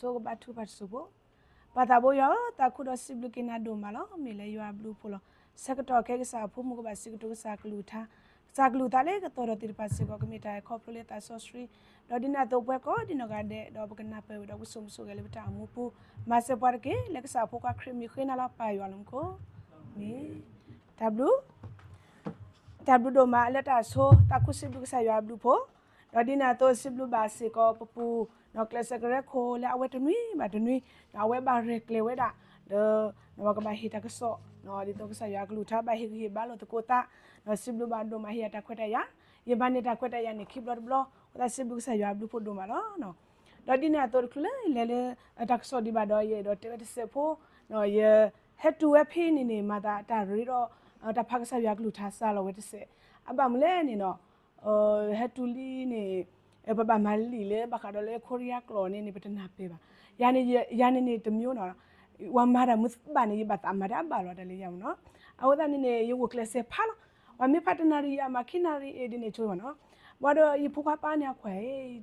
ဆိကဘါထုကဖၣ်တစိၢ်ဖိ. ပၢ်သးဘိယွၤဧၢ, သးခုဒီးစံးဘျုးက့ၤနၤဒိၣ်မးလီၤ. မ့ၢ်လၢယွၤအဘျုးအဖှိၣ်လီၤ. ဆၢကတီၢ်ခဲအံၤကစၢ်အဖိမုၣ်ကဘၣ်စံးကတိၤကစၢ်အကလုၢ်ကထါ, ကစၢ်အကလုၢ်ကထါလၢကသီၣ်ဒီးသ့ၣ်တဖၣ်စ့ၢ်ကီး ကမ့ၢ်တၢ်အဲၣ်ခီဖျိလၢသးစီဆှံ, ဒီးဒ်န့ၣ်အသိးပှၤကိးဒံနီၢ်ဂၤဒဲး ဒီးပကနၢ်ပၢၢ်ဝဲဒီးပကစိာ်မုာ်စိာ်ဂဲၤလၢပတၢ်အိၣ်မူပူၤ, မၤစၢၤပှၤတက့ၢ်. လၢကစၢ်အဖိခွါခရံာ်မံၤဃ့နၤလီၤ ပၢ်ယွၤလၢမူခိၣ်. မ့ၢ် တၢ်ဘျုး တၢ်ဘျုးဒိၣ်မးလၢတၢ်ဆိ, သးခုစံးဘျုးကစၢ်ယွၤအဘျုးအဖှိၣ်, ဒီးဒ်န့ၣ်အသိးစံးဘျုးဘၣ်စ့ၢ်ကီးပပူၤ, ကျဲးစၢးကရၢခိၣ်လၢအဝဲတနွံဘၣ်တနွံ, ဒီးအဝဲဘၣ်ရဲၣ်ကျဲၤဝဲဒၣ်, ဒီး ပကဘၣ်ဟ့ၣ်တၢ်ကစီၣ်, ဒ်သိးကစၢ်ယွၤအကလုၢ်ကထါဘၣ်ဟ့ၣ်ဂံၢ်ဟ့ၣ်ဘါလိာ်သကိးသး, ဒီးစံးဘျုးဘၣ်ဒိၣ်မးဟ့ၣ်ယၤတၢ်ခွဲးတၢ်ယာ်, ယမၤန့ၢ်တၢ်ခွဲးတၢ်ယာ်န့ၣ်ခံဘျီတဘျီ, အဃိသတးစံးဘျုးကစၢ်ယွၤအဘျုးအဖှိၣ်ဒိၣ်မးလီၤ. ဒီးဒ်န့ၣ်အသိးတချုးလၢယလဲၤလၢ တၢ်ကစီၣ်ဒံးဘၣ်ဒီး ယအဲၣ်ဒိးတဲဝဲတစဲးဖိ, ယဟဲတုၤဝဲဖဲန့ၣ်န့ၣ် မၤသးတၢ်ရ့ဒီး တၢ်ဖးကစၢ်ယွၤကလုၢ်ကထါစးလီၤဝဲတစဲး, အဘၣ်မနုၤလဲၣ်န့ၣ်ဒီး ဟဲတုၤလံန့ၣ် ပဘၣ်မၤလံာ်လၢဘၣ်ဃးဒီးလၢခိရံယါကျိာ်န့ၣ်န့ၣ် ပတနၢ်ပၢၢ်ဘၣ်. ယၤန့ၣ်န့ၣ်တမံၤနီၤ, ပှၤမၤတၢ်မုာ်ဘၣ်န့ၣ် ယဘၣ်သးမၤတၢ်အဘၣ်လီၤတၢ်လၢယၤမ့ၢ်နီၤ, အဃိသတးန့ၣ်န့ၣ် ယဂိၢ်ကျဲးစၢးဖးလီၤ, ပှၤမ့ၢ်ဖးတနၣ်ရံၣ်ယၤမၤခံနၣ်ရံၣ်အ့ၣ်ဒ်န့ၣ် ဆိမ့ၢ်နီၤ, ဘၣ်ဒီးယဖိခွါပၢ်န့ၣ်အခွဲးအံၤဒီး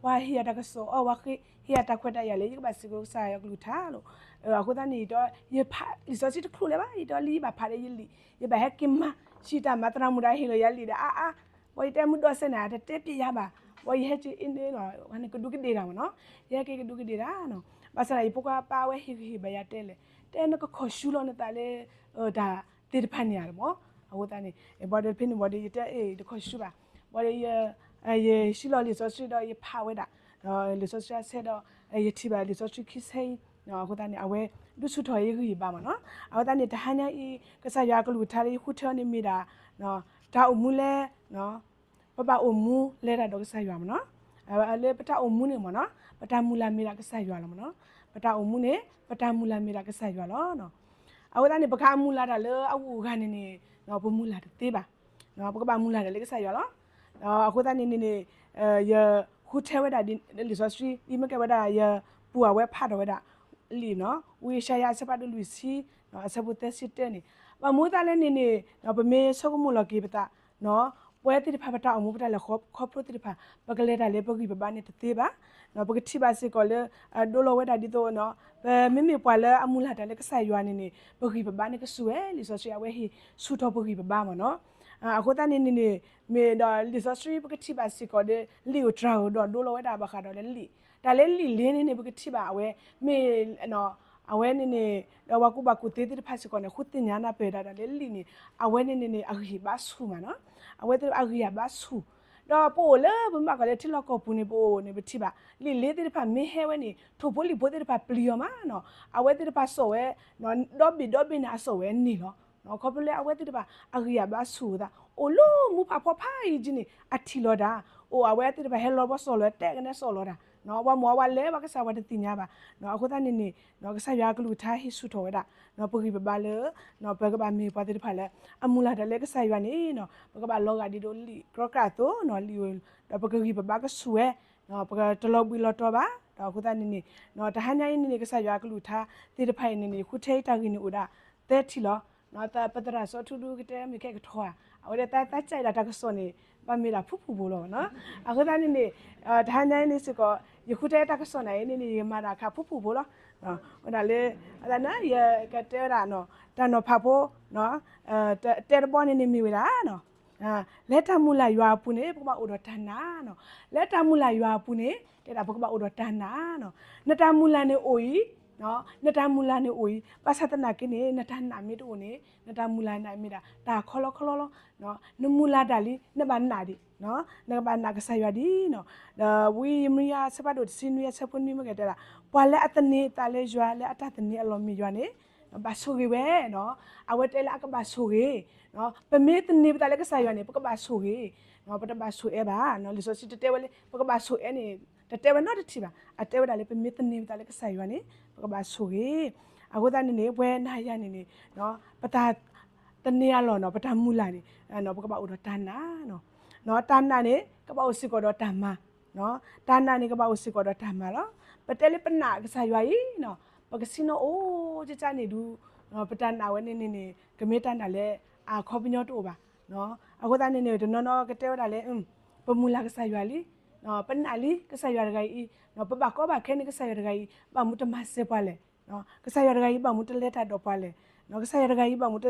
ပှၤဟ့ၣ်ယၤတၢ်ကစီၣ်အီၤ ပှၤဟ့ၣ်ယၤတၢ်ခွဲးတၢ်ယာ်လၢ ယကဘၣ်စံးကတိၤကစၢ်ယွၤကလုၢ်ကထါလီၤ. အဃိသတးန့ၣ်ဒီး ယဖးလံာ်စီဆှံတချုးလၢၤဘၣ်, ယဒီးလံယဘၣ်ဖးဒီးယလံာ်, ယဘၣ်ဟဲက့ၤမၤ စံးတၢ်မၤသရၣ်မုၣ်ဒီးဟ့ၣ်လီၤယၤလံာ်ဒီး အါအါ, ပှၤယတဲမုၢ်ဒီးစဲးန့ၣ် တတဲပျဲယၤဘၣ်, ပှၤယဟဲက့ၤအ့ၣ်န့ၣ် ကဒူးကဒ့ၣ်တၢ်မ့ၢ်နီၤ, ယဟဲက့ၤကဒူးကဒ့ၣ်တၢ်နီၤ, ဘၣ်ဆၣ်ဒီးယဖိခွါပၢ်ဝဲဟ့ၣ်ဂံၢ်ဟ့ၣ်ဘါယၤတဲလဲၣ်, တဲနကခီၣ်ဆူလီၤနသးလၢ တၢ်သ့ၣ်တဖၣ်န့ၣ်ဧါမ့ၢ်, အဃိသတးန့ၣ် ဘၣ်ဒီးဖဲန့ၣ်ဘၣ်ဒီး ယတဲအ့ၣ်တခီၣ်ဆူဘၣ်, ဘၣ်ဒီး ယဟံးလီၤလံာ်စီဆှံဒီးယဖးဝဲဒၣ်, လံာ်စီဆှံအဆၢဒီး ယထံၣ်ဘၣ်လံာ်စီဆှံခံဆၢအံၤ, အဃိသတးန့ၣ် အဝဲဒုးဆူၣ်ထီၣ်ယဂံၢ်ယဘါမ့ၢ်နီၤ, အဃိသတးန့ၣ် တဟါညါအံၤ ကစၢ်ယွၤအကလုၢ်ကထါလၢယဃုထၢန့ၣ်မ့ၢ်ဒၣ် တၢ်အိၣ်မူလၢ ပဘၣ်အိၣ်မူလဲၤတၢ်ဒီးကစၢ်ယွၤမ့ၢ်နီၤ, လၢပတၢ်အိၣ်မူန့ၣ်မ့ၢ်နီၤ ပတၢ်မုၢ်လၢ်မ့ၢ်ဒၣ်ကစၢ်ယွၤလီၤမ့ၢ်နီၤ, ပတၢ်အိၣ်မူန့ၣ် ပတၢ်မုၢ်လၢ်မ့ၢ်ဒၣ်ကစၢ်ယွၤလီၤ. အဃိသတးန့ၣ် ပကမုၢ်လၢ်တၢ်လၢအဂုၤအဂၤန့ၣ်န့ၣ် ပမုၢ်လၢ်တသ့ဘၣ်, ပကဘၣ်မုၢ်လၢ်တၢ်လၢကစၢ်ယွၤလီၤ. အဃိသတးန့ၣ်န့ၣ်န့ၣ် ယဃုထၢဝဲဒၣ်လံာ်စီဆှံ အံၤမ့ၢ်ကဲဝဲဒၣ် ယပူၤအဝဲဖးထီၣ်ဝဲဒၣ်လံာ်နီၤ ဝံယၡါယၤအဆၢဖးဒိၣ်လွံၢ်ဆံ အဆၢဖိသၢဆံတၢန့ၣ် ဘၣ်မနုၤအဃိသတးလဲၣ်န့ၣ်န့ၣ် ပမ့ၢ်ဆိကမိၣ်လီၤက့ၤပသး ပဝဲသ့ၣ်တဖၣ်ပတၢ်အိၣ်မူပတၢ်လဲၤခီဖျိသ့ၣ်တဖၣ် ပကလဲၤတၢ်လၢပဂံၢ်ပဘါန့ၣ်တသ့ဘၣ်, ပကထံၣ်ဘၣ်စ့ၢ်ကီးလၢ ဒိလီၤဝဲဒၣ်ဒ်သိး ပမ့မ့ၢ်ပှၤလၢအမုၢ်လၢ်တၢ်လၢကစၢ်ယွၤန့ၣ်န့ၣ် ပဂံၢ်ပဘါန့ၣ်ကဆူၣ်ဝဲ လံာ်စီဆှံအဝဲဟ့ၣ်ဆူၣ်ထီၣ်ပဂံၢ်ပဘါမ့ၢ်နီၤ, အဃိသတးန့ၣ်န့ၣ်န့ၣ် မ့ၢ်ဒီးလံာ်စီဆှံပကထံၣ်ဘၣ်စ့ၢ်ကီးလၢ လံာ်ဧိၤတြၤဧိၤဒီးဒိလီၤဝဲဒၣ်ဘၣ်ဃးဒီးလၢလံာ်, တၢ်လၢလံာ်လ့န့ၣ်န့ၣ် ပကထံၣ်ဘၣ်အဝဲ မ့ၢ် အဝဲန့ၣ်န့ၣ် ဒီးပှၤကူၣ်ဘၣ်ကူၣ်သ့သ့ၣ်တဖၣ်စ့ၢ်ကီးန့ၣ် ဃုသ့ၣ်ညါနၢ်ပၢၢ်ဒၣ်တၢ်လၢလံာ်န့ၣ် အဝဲန့ၣ်န့ၣ်န့ၣ် အဂံၢ်ဘါဆူၣ်မးနီၤ, အဝဲသ့ၣ်အဂံၢ်အဘါဆူၣ်, ဒီးပအိၣ်လၢပမ့ၢ်ဘၣ်ဃးလၢထံလီၢ်ကီၢ်ပူၤန့ၣ် ပအိၣ်န့ၣ် ပထံၣ်ဘၣ်လံာ်လ့သ့ၣ်တဖၣ်မ့ၢ်ဟဲဝဲန့ၣ် ထိၣ်ဖိလံၣ်ဖိသ့ၣ်တဖၣ်ပျံၤအီၤမးနီၤ, အဝဲသ့ၣ်တဖၣ်စိာ်ဝဲ ဒီဘ့ၣ်ဒီဘ့ၣ်န့ၣ် အစိာ်ဝဲန့ၣ်လီၤ. ခီဖျိလၢအဝဲသ့ၣ်တဖၣ် အဂံၢ်အဘါဆူၣ်အသး အိၣ်လၢမူဖးဖီဖးအံၤက့န့ၣ် အထံၣ်လီၤတၢ်, အိၣ်အဝဲသ့ၣ်တဖၣ်ဟဲလီၤဘီစိာ်လီၤ တဲကနဲစိာ်လီၤတၢ်, ပှၤမ့ၢ်အဝဲလဲၤဘၣ်ကစၢ်ပှၤတသ့ၣ်ညါဘၣ်, အဃိသတးန့ၣ်န့ၣ် ကစၢ်ယွၤအကလုၢ်ကထါဟ့ၣ်ဆူၣ်ထီၣ်ဝဲဒၣ် ပဂံၢ်ပဘါလၢ ပကဘၣ်မ့ၢ်ပှၤသ့ၣ်တဖၣ်လၢ အမုၢ်လၢ်တၢ်လၢကစၢ်ယွၤန့ၣ် ပကဘၣ်လီၤဂာ်ဒ်သိးလံာ်ကြီကြၢ်အသိး လံာ်ဧိၤ ဒီးပကဂံၢ်ပဘါကဆူၣ်ဝဲ ပကတလီၤဘှံးလီၤတီၤဘၣ်, ဒီးအဃိသတးန့ၣ်န့ၣ် တဟါညါအံၤန့ၣ်န့ၣ် ကစၢ်ယွၤအကလုၢ်ကထါသ့ၣ်တဖၣ်အံၤန့ၣ်န့ၣ် ဃုထၢအံၤတၢ်ဂ့ၢ်န့ၣ်အိၣ်ဒၣ်သၢထံၣ်လီၤ. ပသရၣ်စီၤထူဒုကတဲမ့ၢ်ခဲကထီဧါ, အဝဲဒၣ်တၢ်စံးဒၣ်တၢ်ကစီၣ်န့ၣ် ဘၣ်မ့ၢ်ဒၣ်ဖုၣ်ဖုၣ်ဖိလီၤ. အဃိသတးန့ၣ်န့ၣ် တဟါညါအံၤန့ၣ်စ့ၢ်ကီး ယဃုထၢတၢ်ကစီၣ်န့ၣ်အံၤန့ၣ်န့ၣ် ယမၤဒၣ်ခါဖုၣ်ဖုၣ်ဖိလီၤ. ဝဲဒၣ်လၢ အသးနၢ် ယကတဲဝဲဒၣ် တၢ်နီၤဖးဖိ တဲတဘီန့ၣ်န့ၣ်မ့ၢ်ဝဲဒၣ် လၢတၢ်မုၢ်လၢ်ယွၤအပူၤန့ၣ် ပကဘၣ်အိၣ်ဒီးတၢ်နာ်နီၤ. လၢတၢ်မုၢ်လၢ်ယွၤအပူၤန့ၣ် တဲဒၣ်ပကဘၣ်အိၣ်ဒီးတၢ်နာ်နီၤ. နတၢ်မုၢ်လၢ်န့ၣ်အိၣ်အံၤ, နတၢ်မုၢ်လၢ်န့ၣ်အိၣ်အံၤ ဘၣ်ဆၣ်သနာ်က့န့ၣ် နတၢ်နာ်မ့ၢ်တအိၣ်န့ၣ် နတၢ်မုၢ်လၢ်န့ၣ်မ့ၢ်ဒၣ်တၢ်ခီလီခီလီလီၤ. နမုၢ်လၢ်တၢ်လံ နဘၣ်နာ်ဒံး, နကဘၣ်နာ်ကစၢ်ယွၤဒံးနီၤ. ဒီးဝံယံးရမံယၤ အဆၢဖးဒိၣ်တဆံနွံ အဆၢဖိနွံမ့ၢ်ကတဲဒၣ် ပှၤလၢအသန့ၤအသးလၢယွၤ လၢအတၢ်သန့ၤအလီၢ်မ့ၢ်ယွၤန့ၣ် ဘၣ်ဆိၣ်ဂ့ၤဝဲနီၤ. အဝဲတဲလၢအကဘၣ်ဆိၣ်ဂ့ၤ, ပမ့ၢ်သန့ၤပသးလၢကစၢ်ယွၤန့ၣ် ပကဘၣ်ဆိၣ်ဂ့ၤ, ပတဘၣ်ဆိၣ်အၢဘၣ်. လံာ်စီဆှံတတဲဝဲလၢ ပကဘၣ်ဆိၣ်အၢန့ၣ် တတဲဝဲနီတထံၣ်ဘၣ်. အတဲဝဲဒၣ်လၢပမ့ၢ်သန့ၤပသးလၢကစၢ်ယွၤန့ၣ် ပကဘၣ်ဆိၣ်ဂ့ၤ. အဃိသတးန့ၣ်န့ၣ် ပဝဲနၤယၤန့ၣ်န့ၣ် ပတၢ်သန့ၤအလီၢ်နီၤ ပတၢ်မုၢ်လၢ်န့ၣ် ပကဘၣ်အိၣ်ဒီးတၢ်နာ်နီၤ. တၢ်နာ်န့ၣ် ကဘၣ်အိၣ်စ့ၢ်ကီးဒီးတၢ်မၤ တၢ်နာ်န့ၣ် ကဘၣ်အိၣ်စ့ၢ်ကီးဒီးတၢ်မၤလီၤ. ပတဲလၢပနာ်ကစၢ်ယွၤအံၤနီၤ ပကဆ့ၣ်နီၤအိၣ်ကကန့ၣ်ဒုး ပတၢ်နာ်ဝဲန့ၣ်န့ၣ်န့ၣ် ကမ့ၢ်တၢ်နာ်လၢအခီပညီတအိၣ်ဘၣ်. အဃိသတးန့ၣ်န့ၣ် တနီၤနီၤကတဲဝဲဒၣ်လၢ ပမုၢ်လၢ်ကစၢ်ယွၤလံ ပနာ်လံကစၢ်ယွၤတဂၤအံၤ, ပဘၣ်ကီဘၣ်ခဲန့ၣ် ကစၢ်ယွၤတဂၤအံၤ ဘၣ်မူတမၤစၢၤပှၤလဲၣ်, ကစၢ်ယွၤတဂၤအံၤ ဘၣ်မူတလဲၤတၢ်ဒီးပှၤလဲၣ်, ကစၢ်ယွၤတဂၤအံၤ ဘၣ်မူတ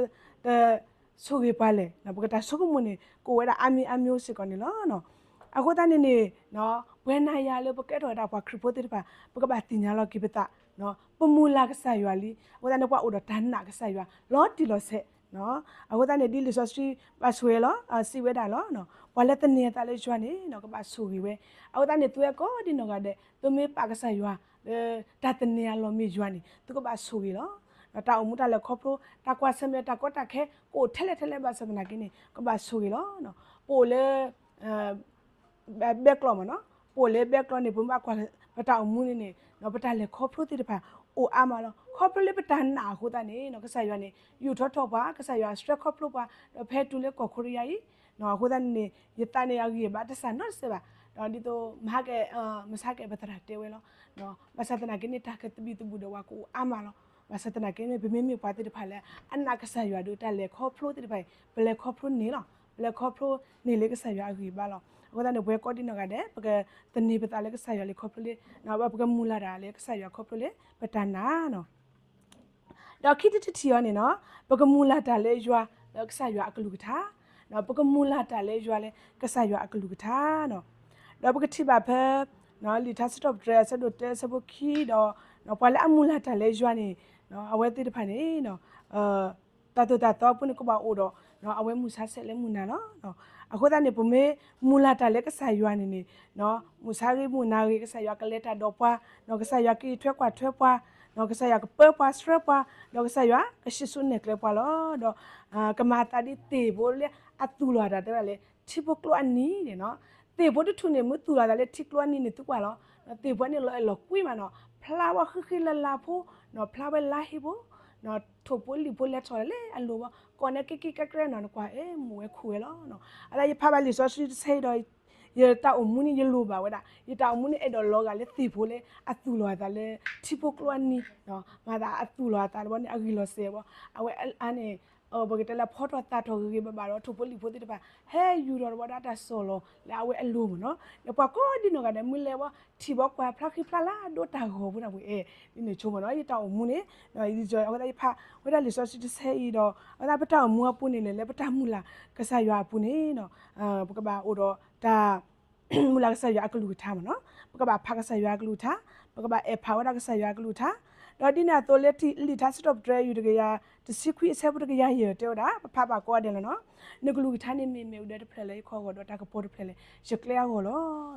ဆိၣ်ဂ့ၤပှၤလဲၣ်, ပကတၢ်ဆိကမိၣ်န့ၣ် ကအိၣ်ဝဲဒၣ်အါမံၤအါမံၤစ့ၢ်ကီးန့ၣ်လီၤ. အဃိသတးန့ၣ်န့ၣ် ပဝဲနၤယၤလၢပကဲထီၣ်ဝဲဒၣ်ပှၤခရံာ်ဖိသ့ၣ်တဖၣ် ပကဘၣ်သ့ၣ်ညါလီၤက့ၤပသး, ပမုၢ်လၢ်ကစၢ်ယွၤလံ, အဃိသတးန့ၣ် ပှၤအိၣ်ဒီးတၢ်နာ်ကစၢ်ယွၤ လီၤတံၢ်လီၤဆဲး, အဃိသတးန့ၣ် ဒ်လံာ်စီဆှံဘၣ်ဆိၣ်ဂ့ၤလီၤ, စံးဝဲဒၣ်လီၤ, ပှၤလၢသန့ၤအသးလၢယွၤန့ၣ် ကဘၣ်ဆိၣ်ဂ့ၤဝဲ, အဃိသတးန့ၣ် သုဝဲကိးဒံနီၢ်ဂၤဒဲး သုမ့ၢ်ပာ်ကစၢ်ယွၤ လၢတၢ်သန့ၤအလီၢ်မ့ၢ်ယွၤန့ၣ် သုကဘၣ်ဆိၣ်ဂ့ၤလီၤ. တၢ်အိၣ်မူတၢ်လဲၤခီဖျိ တၢ်ကွၢ်ဆၢၣ်မဲာ်တၢ်ကီတၢ်ခဲ ကအိၣ်ထဲလဲၣ်ထဲလဲၣ်ဘၣ်ဆၣ်သနာ်က့န့ၣ် ကဘၣ်ဆိၣ်ဂ့ၤလီၤ. ပအိၣ်လၢ ဘဲကျီမ့ၢ်နီၤ, ပအိၣ်လၢဘဲကျီန့ၣ် ပမ့ၢ်ဘၣ်ကွၢ်ပတၢ်အိၣ်မူန့ၣ်န့ၣ် ပတၢ်လဲၤခီဖျိသ့ၣ်တဖၣ် အိၣ်အါမးလီၤ. ခီဖျိလၢပတၢ်နာ်အဃိသတးန့ၣ် ကစၢ်ယွၤန့ၣ် ယူာ်ထီၣ်ထီၣ်ပှၤ, ကစၢ်ယွၤဆှၢခီဖျိပှၤ ဒီးဖဲတုၤလၢကီၢ်ခိရံယါအံၤ, အဃိသတးန့ၣ်န့ၣ် ယသးန့ၣ်အဂံၢ်အဘါတစၢ်နီတစဲးဘၣ်. ဒီးဒ်သိး မဟါကဲ မဆါကဲပသရၣ်တဲဝဲလီၤ. ဘၣ်ဆၣ်သနာ်က့န့ၣ် တၢ်ကသဘံၣ်သဘုၣ်ဒီးပှၤကအိၣ်အါမးလီၤ. ဘၣ်ဆၣ်သနာ်က့န့ၣ် ပမ့မ့ၢ်ပှၤသ့ၣ်တဖၣ်လၢ အနာ်ကစၢ်ယွၤဒီး တၢ်လဲၤခီဖျိသ့ၣ်တဖၣ်အံၤ ပလဲၤခီဖျိန့ၢ်လီၤ. ပလဲၤခီဖျိန့ၢ်လၢကစၢ်ယွၤအဂံၢ်အဘါလီၤ. အဃိသတးန့ၣ် ပဝဲကိးဒံနီၢ်ဂၤဒဲး ပကသန့ၤပသးလၢကစၢ်ယွၤလၢခီဖျိလၢ ပကမုၢ်လၢ်တၢ်လၢကစၢ်ယွၤခီဖျိလၢ ပတၢ်နာ်နီၤ. ဒီးခံထံၣ်တထံၣ်အံၤန့ၣ်နီၤ ပကမုၢ်လၢ်တၢ်လၢယွၤလၢကစၢ်ယွၤအကလုၢ်ကထါ, ပကမုၢ်လၢ်တၢ်လၢယွၤလၢကစၢ်ယွၤအကလုၢ်ကထါနီၤ. ဒီးပကထံၣ်ဘၣ်ဖဲ လံာ်ထါစံးထီၣ်ပတြၢၤ အဆၢဒိၣ်တၢ အဆၢဖိခံဒီး ပှၤလၢအမုၢ်လၢ်တၢ်လၢယွၤန့ၣ် အဝဲသ့ၣ်တဖၣ်န့ၣ် တၢ်သိၣ်တၢ်သီအပူၤန့ၣ် ကဘၣ်အိၣ်ဒီး အဝဲမုၢ်ဆါဆဲးလၢမုၢ်နၤလီၤ. အဃိသတးန့ၣ် ပမ့ၢ်မုၢ်လၢ်တၢ်လၢကစၢ်ယွၤန့ၣ်န့ၣ် မုၢ်ဆါဂ့ၤမုၢ်နၤဂ့ၤ ကစၢ်ယွၤကလဲၤတၢ်ဒီးပှၤ, ကစၢ်ယွၤကအံးထွဲကွၢ်ထွဲပှၤ, ကစၢ်ယွၤကပၢပှၤဆှၢပှၤ, ဒီးကစၢ်ယွၤကစံၣ်ဆူနဲၣ်ကျဲပှၤလီၤ. ဒီး ကမၤအသးဒ်သ့ၣ်ဖိလၢအသူၣ်လီၤအသးတဲဝဲဒၣ်လၢ ထံဖိကျိအနံၤန့ၣ်နီၤ. သ့ၣ်ဖိတထူၣ်န့ၣ် မ့ၢ်သူၣ်လီၤအသးလၢထံကျိအနံၤန့ၣ် သုကွၢ်လီၤ. သ့ၣ်ဖိန့ၣ်လီၤအဲၣ်လီၤကွံမးနီၤ, ဖျါဝဲဃံဃံလၤလၤဖိ, ဖျါဝဲလါဟ့ဖိ, ထိၣ်ဖိလံၣ်ဖိလဲၤထီၣ်လၢအလိၤဘၣ်, ကိးန့ၣ်က့ၤက့ၤကဲကဲနီၤ နကွၢ်အဲၣ်မူဝဲခူၣ်ဝဲလီၤ. အလၢယဖးဘၣ်လံာ်စီဆှံတဆၢအံၤဒီး ယတၢ်အိၣ်မူန့ၣ် ယလိၣ်ဘၣ်ဝဲဒၣ်, ယတၢ်အိၣ်မူန့ၣ် အဲၣ်ဒိးလီၤဂာ်လၢသ့ၣ်ဖိလၢအသူၣ်လီၤအသးလၢ ထံဖိကျိအနံၤ, မၤသးအသူၣ်လီၤအသးတဘျီန့ၣ် အဂံၢ်လီၤစဲးဘၣ်, အဝဲအါန့ၣ် ပကတဲလၢဖီထီၣ်သၣ်ထီၣ်ဂ့ၤဂ့ၤဘၣ်ဘၣ်ဒီး ထိၣ်ဖိလံၣ်ဖိသ့ၣ်တဖၣ် ဟဲယူၤထီၣ်တဘျီဒီးတၢ်ဆီၣ်လီၤလၢအဝဲအလိၤမးနီၤ. ဒီးပှၤကိးဒံနီၢ်ဂၤဒဲး မ့ၢ်လဲၤဝဲထံၣ်ဘၣ်ကွၢ်ဖျါဃံဖျါလၤဒိတၢ်ဂီၤဖိန့ၣ်ပှဲၤအဲၣ် ဒ်န့ၣ်ဆိမးနီၤ. ယတၢ်အိၣ်မူန့ၣ် အဃိသတးယဖးဝဲဒၣ်လံာ်စီဆှံတဆၢအံၤဒီး အဃိသတးပတၢ်အိၣ်မူအပူၤန့ၣ်လဲၣ် လၢပတၢ်မုၢ်လၢ်ကစၢ်ယွၤအပူၤန့ၣ် ပကဘၣ်အိၣ်ဒီးတၢ် မုၢ်လၢ်ကစၢ်ယွၤအကလုၢ်ကထါမးနီၤ. ပကဘၣ်ဖးကစၢ်ယွၤအကလုၢ်ကထါ, ပကဘၣ်အဲၣ်ဖးဝဲဒၣ်ကစၢ်ယွၤအကလုၢ်ကထါ, ဒီးဒ်န့ၣ်အသိးလၢလံာ်ထါစံးထီၣ်ပတြၢၤ ယူၢ်တကယၤတဆံခွံအဆၢဖိတကယၤယဲၢ်တဲဝဲဒၣ် ပဖးဘၣ်ကိးဂၤဒဲးလီၤနီၤ. နကလုၢ်ကထါန့ၣ်မ့ၢ်မ့ၣ်အူဒၢတဖျၢၣ်လၢယခီၣ်အဂီၢ်ဒီးတၢ်ကပီၤတဖျၢၣ်လၢယကျဲအဂီၢ်လီ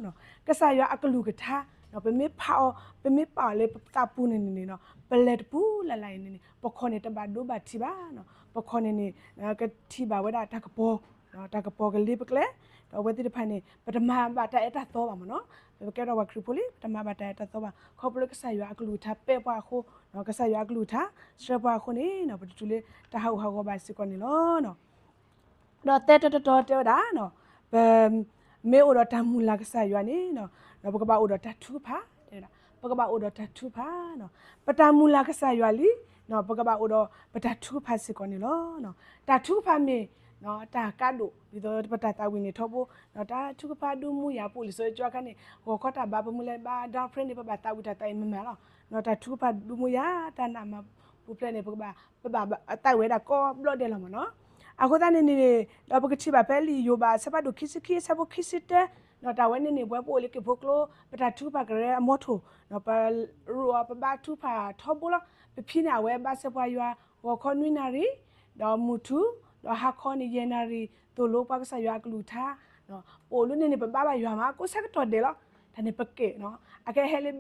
ၤ. ကစၢ်ယွၤအကလုၢ်ကထါ ပမ့ၢ်ဖးအီၤ ပမ့ၢ်ပာ်အီၤလၢပသးပူၤန့ၣ်န့ၣ်နီၤ ပလဲၤတပူၤလၢ်လၢ်အံၤန့ၣ်န့ၣ် ပခီၣ်န့ၣ်တဘၣ်ဒိဘၣ်ထံးဘၣ်နီၤ. ပခီၣ်န့ၣ်န့ၣ် ကထံၣ်ဘၣ်ဝဲဒၣ်တၢ်ကပီၤ တၢ်ကပီၤကလ့ပကျဲ, ဒီးအဝဲသ့ၣ်တဖၣ်န့ၣ် ပတမၤဘၣ်တၢ်အဲၣ်တၢ်သီဘၣ်မးနီၤ. ပကဲထီၣ်ပှၤခရံာ်ဖိလံ ပတမၤဘၣ်တၢ်အဲၣ်တၢ်သီဘၣ် ခီဖျိလၢကစၢ်ယွၤအကလုၢ်ကထါပဲပှၤအဃိ, ကစၢ်ယွၤအကလုၢ်ကထါ ဆှၢပှၤအဃိန့ၣ် ပတတုၤလၢတၢ်ဟးဂူာ်ဟးဂီၤဘၣ်စ့ၢ်ကီးန့ၣ်လီၤ. ဒီးသၢတၢတတီတဲဝဲဒၣ် ပ မ့ၢ်အိၣ်ဒီးတၢ်မုၢ်လၢ်ကစၢ်ယွၤန့ၣ် ပကဘၣ်အိၣ်ဒီးတၢ်ထုကဖၣ်, ပကဘၣ်အိၣ်ဒီးတၢ်ထုကဖၣ်, ပတၢ်မုၢ်လၢ်ကစၢ်ယွၤလံ ပကဘၣ်အိၣ်ဒီးပတၢ်ထုကဖၣ်စ့ၢ်ကီးန့ၣ်လီၤ. တၢ်ထုကဖၣ်မ့ၢ် တၢ်ကါဒိၣ် ဒ်သိးပတၢ်သးဝံၣ်န့ၣ်ထီဘိ, တၢ်ထုကဖၣ်ဒုးမူယၤ ပအိၣ်လံာ်စီဆှံကၠီအခါန့ၣ် ဂီၤခီတၢ်ဘါပမုၢ်လၢ်ဘါ girlfriend န့ၣ် ပဘၣ်သးဝံၣ်တၢ်သးအံၤမ့ၢ်မးလီၤ. တၢ်ထုကဖၣ်ဒုးမူယၤ တၢ်နာ်မၤပူၤဖျဲးန့ၣ် ပကဘၣ် ပဘၣ်သးဝံၣ်ဝဲဒၣ်ကိးဘျီဒဲးလီၤမးနီၤ. အဃိသတးန့ၣ်န့ၣ် ဒီးပကထံၣ်ဘၣ်ဖဲလံာ်ယိၤဘး အဆၢဖးဒိၣ်ခံဆံခံ အဆၢဖိခံဆံတၢ, တၢ်ဝဲန့ၣ်န့ၣ် ပဝဲပအိၣ်လၢက့ၤဖိကျိ ပတၢ်ထုကဖၣ်ကရၢအမီထိၣ် ပရိအီၤ ပဘါထုကဖၣ်ထီဘိလီၤ. ပဖံန့ၣ် အဝဲဘါစၢၤပှၤယွၤ ဂီၤခီနွံနၣ်ရံၣ် ဒီးမုၢ်ထူၣ် ဒီးဟါခီန့ၣ် ယဲၢ်နၣ်ရံၣ် သိၣ်လိပှၤကစၢ်ယွၤအကလုၢ်ကထါ, ပအိၣ်လၢန့ၣ်န့ၣ် ပဘါဘၣ်ယွၤမး ကိးဆၢကတီၢ်ဒဲးလီၤ. တၢ်န့ၣ်ပကဲနီၤ အကဟဲလၢ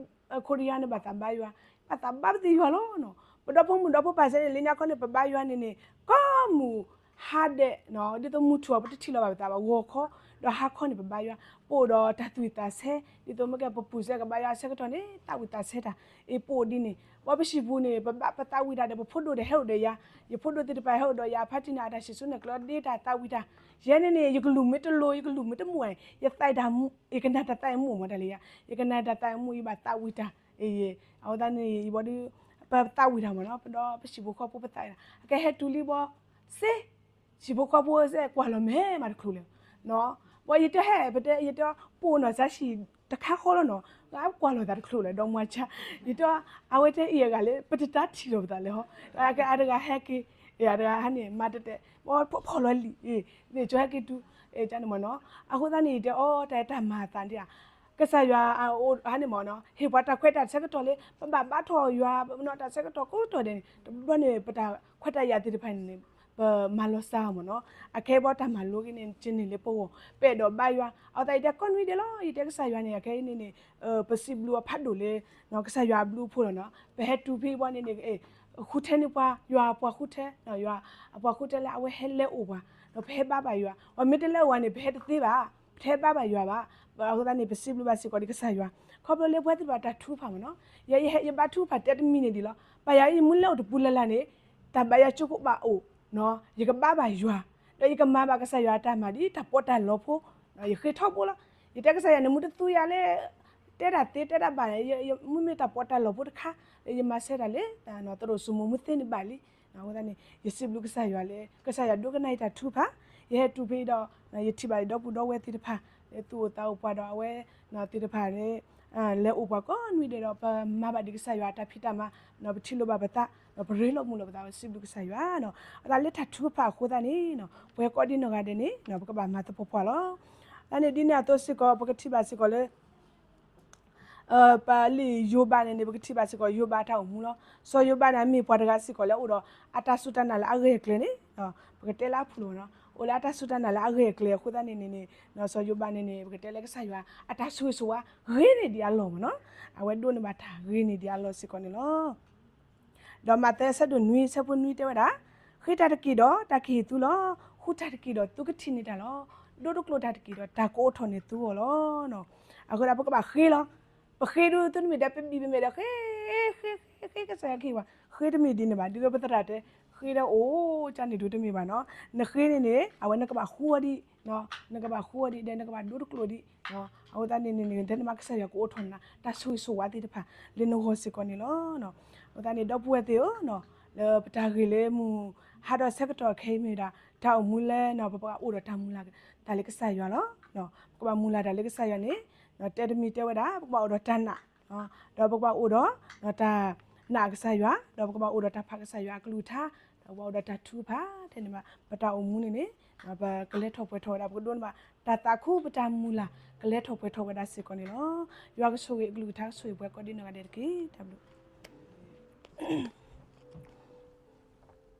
ခိရံယါန့ၣ် ဘၣ်သးဘါယွၤ, ဘၣ်သးဘါပသ့ၣ်ယွၤလီၤ. ပဒီဖိမုၣ်ဒီဖိပၢ်စဲန့ၣ် လၢညါခီန့ၣ် ပဘါယွၤန့ၣ်န့ၣ် ကိးမုၢ်ဟါဒဲး, ဒ်သိးမုၢ်ထူၣ်အီၤ ပတထံၣ်လီၤဘၣ်ပသးဘၣ် ဂီၤခီ, ဒီးဟါခီန့ၣ် ပဘါယွၤ, ပအိၣ်ဒီးတၢ်သူၣ်ဝံၣ်သးဆၢ, ဒ်သိးမ့ၢ်ကဲပပုၢ်စဲကဘါယွၤဆၢကတီၢ်န့ၣ် သးဝံၣ်သးဆၢတၢ်, အ့ၣ် ပအိၣ်ဒ်န့ၣ်, ပှၤပဟံၣ်ပူၤန့ၣ် ပဘၣ်ပသးဝံၣ်တၢ်ဒီး ပဖိဒိၣ်ဒီးဟဲအိၣ်ဒီးယၤ, ယဖိဒိၣ်သ့ၣ်တဖၣ်ဟဲအိၣ်ဒီးယၤ ဖါတံၢ်န့ၣ် အတၢ်စံၣ်စိၤန့ၣ်ကျၢၤဒ့တၢ်သးဝံၣ်တၢ်, ယဲန့ၣ်န့ၣ် ယကလုၢ်မ့ၢ်တလိၤ ယကလုၢ်မ့ၢ်တမုာ်, ယသးတၢ် ယကနၣ်တၢ်သးအံၤမုာ်မးတၢ်လၢယၤ, ယကနၣ်တၢ်သးအံၤမုာ် ယဘၣ်သးဝံၣ်တၢ်, အဝဲသတးန့ၣ် ယဘီဒုး ပသးဝံၣ်တၢ်မးနီၤ, ပဒီးပဟံၣ်ဖိဃီဖိပသးဝံၣ်တၢ်, အကဟဲတုၤလံဘီ စ့ ဟံၣ်ဖိဃီဖိစ့ၢ်ကွၢ်လီၤမဲာ်မးတချုးလဲၣ်, ပှၤယတဲဟဲ ပတဲ ယတဲ ပိာ်နီၢ်စၢ်ဆံၣ်တခါဃီလီၤနီၤ, အကွၢ်လိာ်သးတချုးလၢၤ ဒီမါဆါ, ယတဲ အဝဲတဲအံၤအဂၤလၢ ပတတၢ်ထံၣ်လိာ်ပသးလဲၣ်ဟီ, အတဂၤဟဲက့ၤ, အတဂၤဟဲန့ၣ် မၤတတဲ, ဖီၣ်လီၤလံာ်, န့ၣ်ကၠီဟဲက့ၤတုၤ, န့ၣ်မ့ၢ်နီၤ, အဃိသတးန့ၣ် ယတဲအီၤ တၢ်အဲၣ်တၢ်မၤအသးဒ်ဧါ, ကစၢ်ယွၤ ဟဲန့ၣ်မ့ၢ်နီၤ ဟ့ၣ်ပှၤတၢ်ခွဲးတၢ်ဆၢကတီၢ်လၢ ပဘၣ်ဘါထီၣ်ယွၤ တၢ်ဆၢကတီၢ်ကိးတီၢ်ဒဲးန့ၣ် တဘျီန့ၣ် ပတၢ်ခွဲးတၢ်ယာ်သ့ၣ်တဖၣ်န့ၣ် ပမၤလီၤစၢ်အီၤမ့ၢ်နီၤ, အခဲအံၤဘၣ်တၢ်မၤလိက့ၤန့ၣ် ကန့ၢ်လၢပဂီၢ် ပအဲၣ်ဒိးဘါယွၤ အသး ယတဲကိးနွံဒဲးလီၤ, ယတဲကစၢ်ယွၤန့ၣ် အခဲအံၤန့ၣ်န့ၣ် ပစံးဘျုးအီၤဖးဒိၣ်လၢ ကစၢ်ယွၤအဘျုးအဖှိၣ်လီၤနီၤ, ပဟဲတုၤဖဲအံၤဘၣ်န့ၣ်န့ၣ် ဃုထၢန့ၢ်ပှၤ ယွၤအပှၤဃုထၢ, ယွၤအပှၤဃုထၢလၢအဝဲဟဲလဲၤအိၣ်ပှၤ, ဒီးပဟဲဘါဘၣ်ယွၤ, ပမ့ၢ်တလဲၤအိၣ်ဘၣ်န့ၣ် ပဟဲတသ့ဘၣ်, ပတဟဲဘါဘၣ်ယွၤဘၣ်, အဃိသတးန့ၣ် ပစံးဘျုးဘၣ်စ့ၢ်ကီးဒ်ကစၢ်ယွၤ, ခီဖျိလၢပဝဲသ့ၣ်တဖၣ်တၢ်ထုကဖၣ်မ့ၢ်နီၤ, ယဲယဘါထုကဖၣ်တဲတမံၤန့ၣ်ဒ်လီၤ, ဘၣ်ယၤယမ့ၢ်လဲၤအိၣ်တပူၤလၢ်လၢ်န့ၣ် တၢ်ဘါယွၤကၠိခိၣ်ဘၣ်အိၣ် ယကဘါဘၣ်ယွၤ, ဒီးယကမၤဘၣ်ကစၢ်ယွၤအတၢ်မၤဒ်တၢ်ပီးတၢ်လီဖိ, ယဃ့ထီဘိလီၤ, ယတဲကစၢ်ယွၤန့ၣ် မ့ၢ်တသူယၤလၢ တဲတၢ်သ့တဲတၢ်ဘၣ်န့ၣ် မ့မ့ၢ်တၢ်ပီးတၢ်လီဖိတခါ လၢယမၤဆၢတၢ်လၢ သရိာ်စိမိၤမုၢ်သ့န့ၣ်ဘၣ်လံ, အဃိသတးန့ၣ် ယစံးဘျုးကစၢ်ယွၤလၢ ကစၢ်ယွၤဒိကနၣ်ယတၢ်ထုကဖၣ်, ယဟဲတုၤဖဲအံၤဒီး ယထံၣ်ဘၣ်ယဒီပုၢ်ဒီဝဲၢ်သ့ၣ်တဖၣ် လၢသူၣ်အိၣ်သးအိၣ်ပှၤဒီးအဝဲ သ့ၣ်တဖၣ်လၢ လဲၤအိၣ်ပှၤကိးနွံဒဲးဒီး ပမၤဘၣ်ဒ်ကစၢ်ယွၤအတၢ်ဖံးတၢ်မၤ, ပထံၣ်လိာ်ဘၣ်ပသး, ပရ့လိာ်မုာ်လိာ်ပသး ပစံးဘျုးကစၢ်ယွၤ, အသးလၢတၢ်ထုကဖၣ်အဃိသတးန့ၣ် ပှၤကိးဒ်နီၢ်ဂၤဒဲးန့ၣ် ပကဘၣ်မၤသပှၢ်ပှၢ်လီၤ. သတးန့ၣ်ဒ်န့ၣ်အသိးစ့ၢ်ကီး ပကထံၣ်ဘၣ်စ့ၢ်ကီးလၢ ပလံာ်ယိၤဘးန့ၣ်န့ၣ် ပကထံၣ်ဘၣ်စ့ၢ်ကီးယိၤဘးတၢ်အိၣ်မူလီၤ. စီၤယိၤဘးန့ၣ် မ့ၢ်ပှၤတဂၤစ့ၢ်ကီးလၢအိၣ်ဒီး အတၢ်စူၢ်တၢ်နာ်လၢအဂၢၢ်အကျၢၤန့ၣ် ပကတဲလၢအဖုၣ်လီၤမ့ၢ်နီၤ, အိၣ်လၢအတၢ်စူၢ်တၢ်နာ်လၢအဂၢၢ်အကျၢၤအဃိသတးန့ၣ်န့ၣ်န့ၣ် စီၤယိၤဘးန့ၣ်န့ၣ် ပကတဲလၢကစၢ်ယွၤ အတၢ်ဆိၣ်ဂ့ၤဆိၣ်ဝါ ဂ့ၤန့ၢ်ဒံးအလီၢ်မ့ၢ်နီၤ, အဝဲဒိးန့ၢ်ဘၣ်တၢ်ဂ့ၤန့ၢ်ဒံးအလီၢ်စ့ၢ်ကီးန့ၣ်လီၤ. ဒီးမးသဲအဆၢဒိၣ်နွံ အဆၢဖိနွံတဲဝဲဒၣ်, ဃ့တၢ်တက့ၢ်ဒီးတၢ်ကဟ့ၣ်သုလီၤ, ဃုတၢ်တက့ၢ်ဒီးသုကထံၣ်န့ၢ်တၢ်လီၤ, ဒိတကျိၤတၢ်တက့ၢ်ဒီးတၢ်ကအိးထီၣ်န့ၢ်သုအီၤလီၤ. အဃိဒီးပကဘၣ်ဃ့လီၤ, ပဃ့ဒုးသုတမ့ၢ်ဒီးပဘံၣ်ပမဲာ်ဒီး ဃ့ ဃ့ ဃ့ ဃ့ ကစၢ်ယွၤကဟ့ၣ်ဝဲ, ဃ့တမ့ၢ်ဒ်န့ၣ်ဘၣ်, ဒ်သိးပသရၣ်တဲ ဃ့ဒီးအိၣ်ကန့ၣ်ဒုးတမ့ၢ်ဘၣ်နီၤ, နဃ့န့ၣ်န့ၣ် အဝဲနကဘၣ်ဃူအီၤဒံး နကဘၣ်ဃူအီၤဒံးဒီး နကဘၣ်ဒိတကျိၤဒံး, အဃိသတးန့ၣ်န့ၣ် နတဲနမ့ၢ်ကစၢ်ယွၤကအိးထီၣ်နၤ တၢ်ဆိၣ်ဂ့ၤဆိၣ်ဝါသ့ၣ်တဖၣ် လၢနဂီၢ်စ့ၢ်ကီးန့ၣ်လီၤ. အဃိသတးန့ၣ် ဒီပုၢ်ဝဲၢ်သ့ၣ်ဧၢ, လၢပတၢ်ဂ့ၢ်လၢမုၢ်ဟါဒီးဆၢကတီၢ်ခဲအံၤမ့ၢ်ဝဲဒၣ် တၢ်အိၣ်မူလၢ ပကဘၣ်အိၣ်ဒီးတၢ်မုၢ်လၢ်တၢ်လၢကစၢ်ယွၤလီၤ. ပကဘၣ်မုၢ်လၢ်တၢ်လၢကစၢ်ယွၤန့ၣ် တဲတမံၤတဲဝဲဒၣ် ပကဘၣ်အိၣ်ဒီးတၢ်နာ် ဒီးပကဘၣ်အိၣ်ဒီး တၢ်နာ်ကစၢ်ယွၤ, ဒီးပကဘၣ်အိၣ်ဒီးတၢ်ဖးကစၢ်ယွၤအကလုၢ်ကထါ, ဒီးပကဘၣ်အိၣ်ဒီးတၢ်ထုကဖၣ် ထဲန့ၣ်ဘၣ် ပတၢ်အိၣ်မူန့ၣ်န့ၣ် ပကလဲၤထီၣ်ပှဲၤထီၣ်ဝဲဒၣ် ပကဒိးန့ၢ်ဘၣ် တၢ်သးခုပတၢ်မုၢ်လၢ် ကလဲၤထီၣ်ပှဲၤထီၣ်ဝဲဒၣ်စ့ၢ်ကီးန့ၣ်လီၤ. ယွၤကဆိၣ်ဂ့ၤ အကလုၢ်ကထါကဆိၣ်ဂ့ၤပှၤကိးဒ်နီၢ်ဂၤဒဲးတက့ၢ်. တၢ်ဘျုး